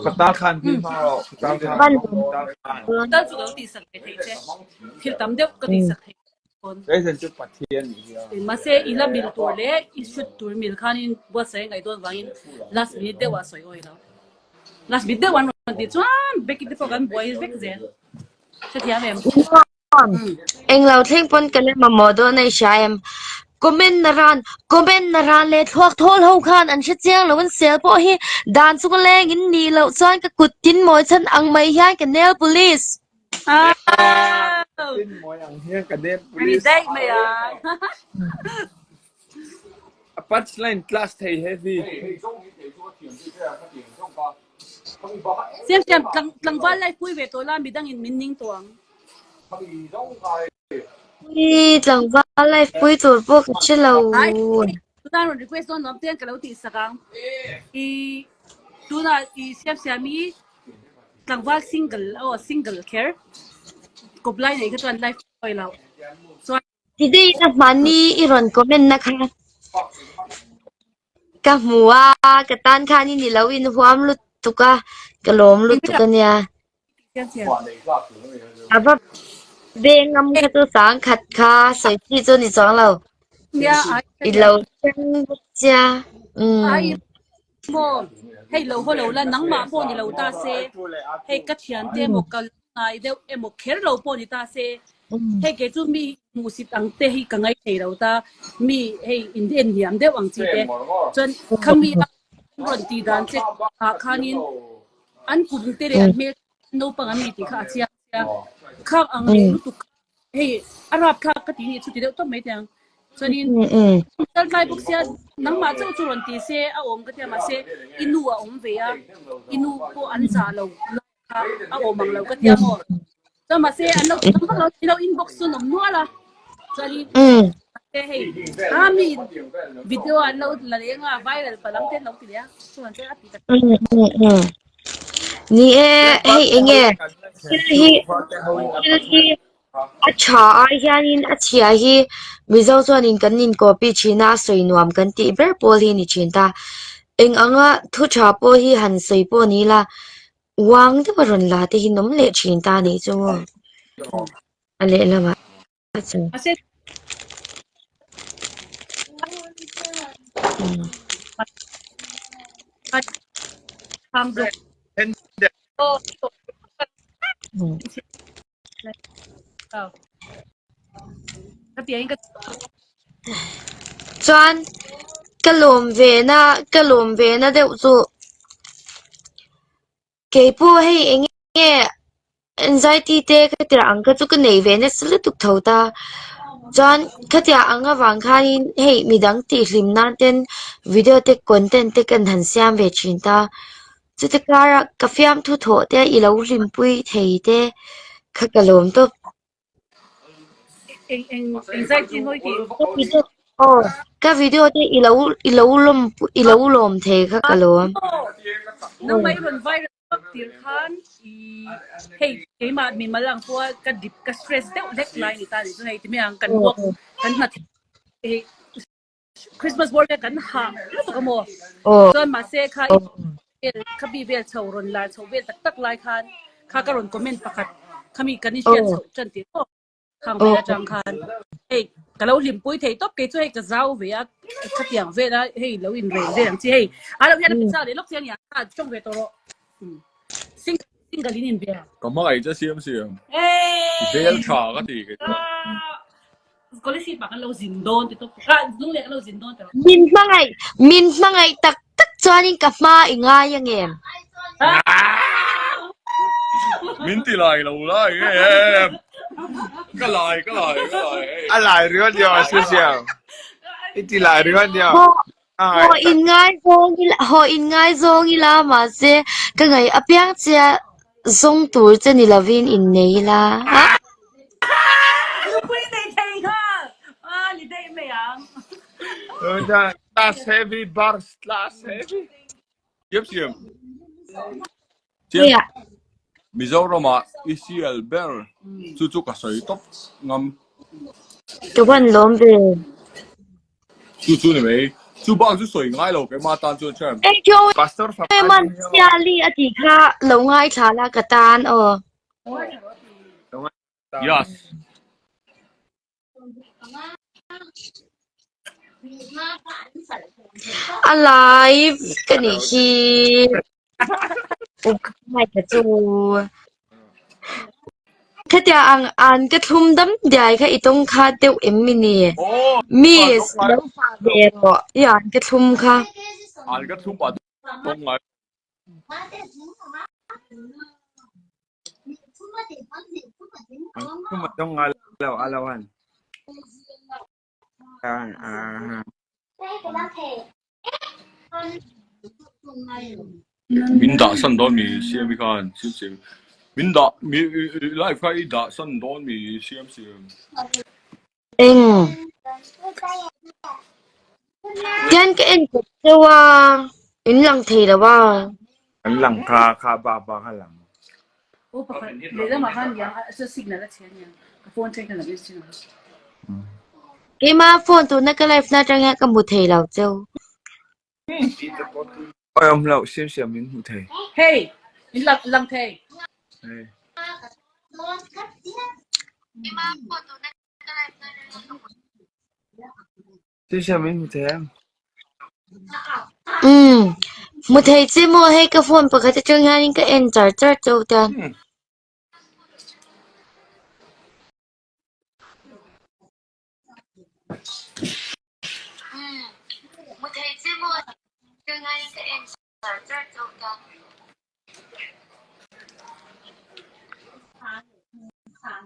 Ka khan pi hma ro ka Van Tal chu lo ti sak ve thei che. Thil tam deuh ka ti sak thei. Reason chu Pathian nih hi a. Mahse i la mil tur leh i shoot tur mil khanin buatsaih a ngaih dawn vangin last minute deuh ah sawi awi lo. Last minute deuh an rawn tih chuan Becky te pawh kan buai vek zel. Hrethiam em? Englo thleng pawn ka la mamawh dawn a i hria em? Comment na ran, comment na ran leh thluak thawl ho khan an hre chiang lo an sel pawh hi dan chunga leng in nih loh chuan ka kut tin mawi chhan ang mai hian ka nail police. Tin mawi ang hian ka nail police. Daih mai ang. A punchline class thei heavy. Siam siam tlangval lai pui ve tawh la midang in min ning tawh ang. Ui tlangval life pui tur pawh ka hre lo. Ai tuna rawn request dawn lawm ten ka lo tih sak ang. I tuna i siam siam i tlangval single aw single kher kawp lai nei kha chuan life pui lo. Chuan Today na hmani i rawn comment na kha ka hmu a ka tan khan i ni lo in huam lutuk a ka lawm lutuk a nia. A va veng ngam kha chu sang khat kha sawi chi chu ni chuang lo. I lo thleng bawk sia. Ai maw hei lo haw lo la nangmah pawh ni lo ta se hei ka thiante emaw ka ngai deuh emaw kher lo pawh ni ta se hei kei chu mi hmuhsit ang te hi ka ngai thei lo ta mi hei in en hiam deuh ang chi te chuan khami a rawn tih dan che ah khanin an kut te leh an hmel naupang an ni tih kha a chiang sia khak ang leh lutuk hei a rap thlak ka ti ni chu ti deuh tawp mai teh ang chuanin kal tlai bawk sia nangmah chauh chu rawn ti se a awm ka tia mahse i nu a awm ve a i nu pawh an zah lo kha a awm ang lo ka tia maw chuan mahse an lo tam vak lo i lo inbox chu an awm nual a chuanin mahse hei a mi video an lo la leng a viral palang te an lo ti leh a chuan chuan a ti ta Ni e, hei enge thil hi thil hi a tha ai hianin a chhia hi Mizo chuanin kan inkawpi thin a, a sawi nuam kan tih ber pawl hi a ni thin ta. Eng anga thu tha pawh hi han sawi pawh ni ila uang deuh a rawn la te hi an awm leh thin ta a nih chu maw? A lehlamah chuan. Chuan ka lawm ve na ka lawm ve na deuh chu keipawh hei eng nge anxiety te ka tirh ang kha chu ka nei ve nasa lutuk tho ta chuan khatiang ang avang khanin hei midang tih hlim nan ten video te content te kan han siam ve thin ta. Chute kara ka fiamthu thawh te i lo hlimpui thei te kha ka lawm tawp. Eng eng anxiety ngawi tih. Ka video aw ka video te i lo i lo lawm i lo lawm thei kha ka lawm. Nangmah i rawn viral vak tir khan i hei keimah mimal ang pawha ka dip ka stress deuh hlek lai ni ta nih chu hei ti mai ang kan work kan hna hei Christmas board kan ha lutuk a maw chuan mahse kha kha bi vel chho rawn lar chho vel tak tak lai khan kha ka rawn comment pakhat khami kan in hriat chho tan tih maw khang vel atang khan hei ka lo hlimpui thei tawp kei chu hei ka zau ve a khatiang vel a hei lo in rel vel ang chi hei a lo hian a pizza leh lawk chiang nia kha tawng ve tawh rawh single single in in bia ka hmangaih che siam siam vel tha ka ti kei chuan Min hmangaih, min hmangaih tak tak chuanin ka hma i ngai angem? Min ti lai lo lai em. Ka lai, ka lai, ka lai. A lai ringawt nio a si siam. I ti lai ringawt nio. Haw in ngaizawng ila, haw in ngaizawng ila mahse ka ngaih apiang che a zawng tur che ni lovin innei ila. Nupui nei thei nghal. A ni daih mai ang. Class heavy bars class heavy. Siam siam. Siam. Mizoram ah i sial ber chu chu ka sawi tawp ngam. Ka van lawm ve. Chu chu ni mai. Chu bak chu sawi ngai lo keimah tan chuan hre. Engkio Pastor fapa man ni hian siali a tih kha lo ngaithla la ka tan aw. lo ngaithla. Yes. A live ka nih hi. Ngaithla chu. Khatia ang an ka thlum dam diai kha i tawng kha deuh em mi ni? Aw, Miss, lo fah ve rawh i an ka thlum kha. An ka thlum a tawng ngai. An thlum a tawng ngai lo a lo han. Ah. Min dah san dawn mi siam i khan siam siam min dah mi live kha i dah san dawn mi siam siam. Eng. Tian ka en kawp deuh a, in lang thei lo a. An lang kha kha ba ba kha lang. Aw pakhat lehlamah khan niang a signal a chhe aniang ka phone thleng khan a busy thin a. Keimah phone tuna ka live na atang hian ka hmu thei lo cheu. Oi awm loh siam siam min hmu thei. Hey, in lang lang thei. Hey. Siam siam min hmu thei em? Umm, hmu thei che maw hei ka phone pakhat atang hianin ka en char char chauh ta.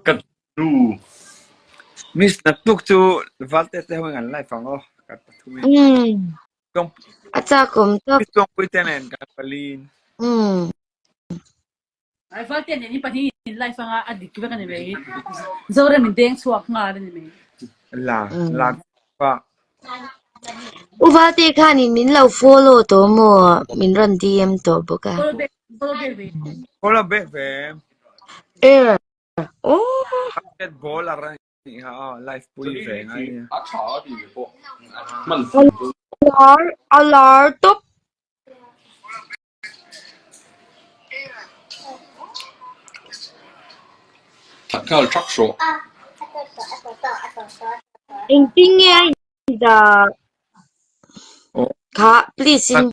Ka nu. Miss naktuk cu valte te hoi ngan lai fang aw kan pathum in. Tong A chakawm tak. Miss Tongpui te nen kan palin. Ai valte nen in pahnih in live anga a dik vek ani mai. Zoram in deng chhuak nghal ani mai. La la pa. U valte khanin min lo follow tawh maw? Min rawn DM tawh bawk a. Follow back follow back ve. Follow back ve. Er. Oh. Basketball a ran nih kha aw live pui ve ngai nia. A tha a ti ve pawh. Man A lar a lar tawp. That nghal thak hrawh. Engtin nge a indah kha please in.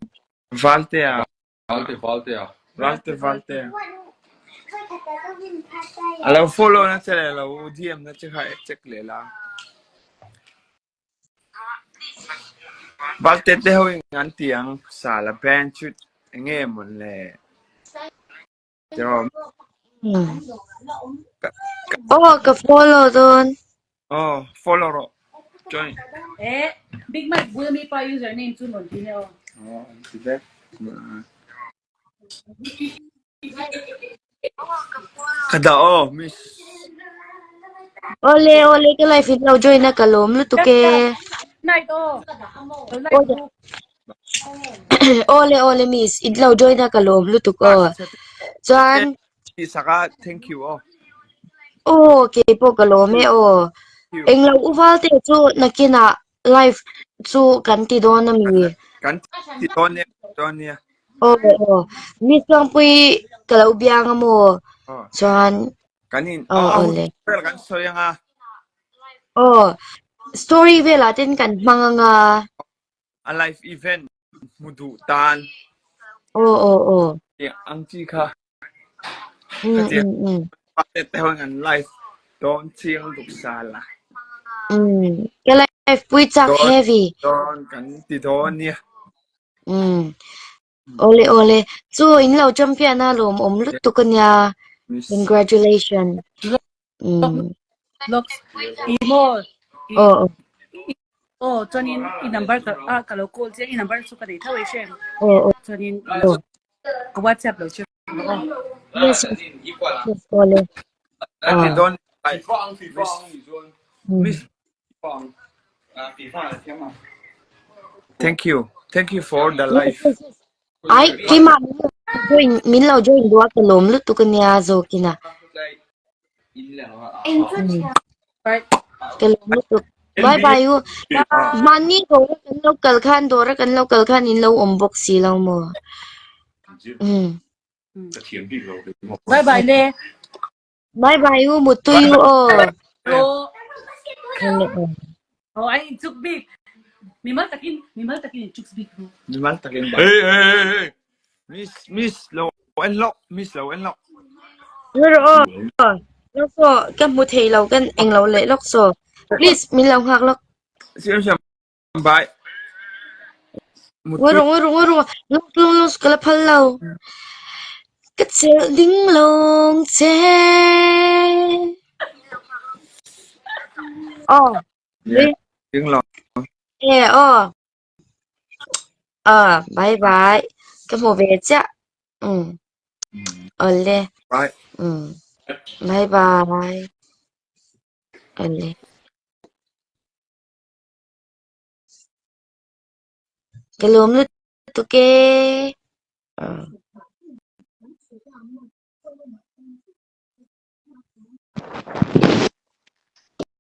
Valtea. Valte Valtea. Valte Valtea. A lo follow na che le lo DM na che kha check le la. Valte te ho in an ti ang sala band chu enge mawn le. Tiraw. Aw ka follow dawn. Aw follow rawh. Join. Eh, Big Mike bul ami pa username chu rawn ti nia aw. Aw an ti vek. Ka dah aw miss. Awle awle ka live in lo join a ka lawm lutuk e. Night aw. Lo live tu. Awle awle miss in lo join a ka lawm lutuk aw. Chuan Ti saka thank you aw. Aw keipawh ka lawm e aw. Englo u valte chu nakinah Live chu kan ti dawn a mi? Kan ti dawn nia, dawn nia. Aw aw. Mi Suangpui ka lo biang a maw? Chuan Kan in aw aw aw le. vel kan sawi anga. Aw. Story velah ten kan hmang anga. A live event hmu duh tan. Aw aw aw. Ang chi kha. Mm mm mm. Te te hon an live dawn chiang duk sala. Mm. Ka live pui chak heavy. Dawn kan ti dawn nia. Mm. Ole ole. Chu in lo champion a lawm awm lutuk ania. Congratulations. Mm. Looks imo Oh. Oh, chuanin i number ka ah ka lo call che i number chu ka nei tho ei hrem. Oh oh. Chuanin Oh. ka WhatsApp lo check rawh aw. Yes. Yes, ole. Kan ti Ah. dawn FIFA ang FIFA ang ni chuan. Miss FIFA ang. FIFA a thiam ang. Thank you. Thank you for the life. Ai, keimah min lo join min lo join duh a ka lawm lutuk ania zawkina. Right. Ka lawm lutuk. Bye bye u. Mahni dawra kan lo kal khan dawra kan lo kal khan in lo awm bawk si lo maw? Um. Bye bye le. Bye bye u muttui u aw. Oh, ai in chuk bik. Mimal takin, mimal takin in chuk bik ru. Mimal takin ba. Hey hey hey hey. Miss miss lo en lawk miss lo en lawk. Ro aw. Lawk so ka hmu thei lo kan eng lo leh lawk so. Please min lo nghak lawk. Siam siam bye. Ngawih rawh ngawih rawh ngawih rawh lawk lawk lawk ka la phal lo. Ka chelh ding lawng che. Aw. Ding lawng. E aw. Aw bye bye. Ka hmu ve chiah. Um. Awle. Bye. Um. Bye bye. Awle. Ka lawm lutuk e. Aw.